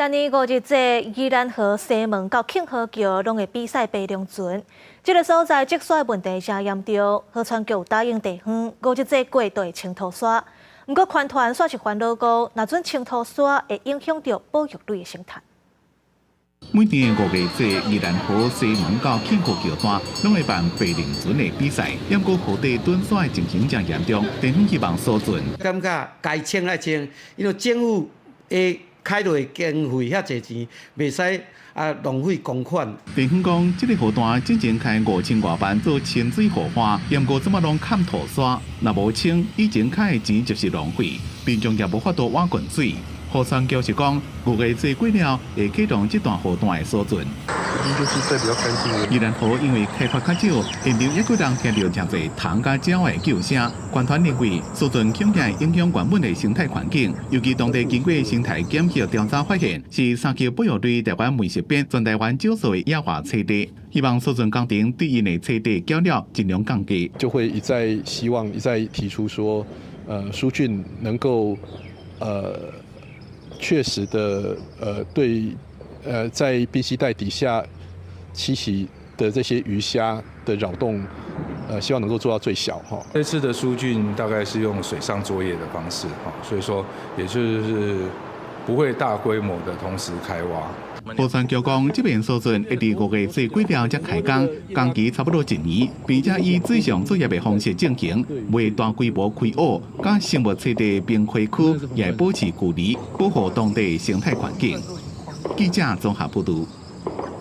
逐年五日節，宜蘭河西門到慶和橋攏會比賽白龍船。這个所在積沙問題誠嚴重，河川局答應地方五日節過就會清土沙。毋過環團煞是煩惱講，若準清土沙會影響著保育類的生態。每年五月節，宜蘭河西門到慶和橋段，攏會辦白龍船的比賽。毋過河底囤沙的情形誠嚴重，地方希望疏浚。感覺該清愛清，因為政府會開落經費遐濟錢，袂使啊浪費公款。地方講，這个河段之前開5000外萬做清水護岸，毋過這馬攏崁土沙，若無清，以前開的錢就是浪費，民眾也無法度挖滾水。河川局是講，五月節過了會啟動這段河段的疏浚。就是在比較乾淨。宜蘭河因為開發較少，現場猶閣通聽著誠濟蟲佮鳥的叫聲。環團認為，疏浚恐驚會影響原本的生態環境，尤其當地經過生態檢測調查發現，是三級保育類台灣未識別全台灣少數的野外棲地。希望疏浚工程對𪜶的棲地攪擾盡量降低。就會一再希望，一再提出說，疏浚能夠，確實的，對，在冰溪帶底下棲息的這些魚蝦的擾動，希望能夠做到最小哈。這次的疏浚大概是用水上作業的方式，哈，所以說也就是不會大規模的同時開挖。河川局講，這遍疏浚會佇五月節過了才開工，工期差不多一年，並且以水上作業的方式進行，袂大規模開挖，佮生物棲地冰溪區也保持距離，保護當地生態環境。記者綜合報導。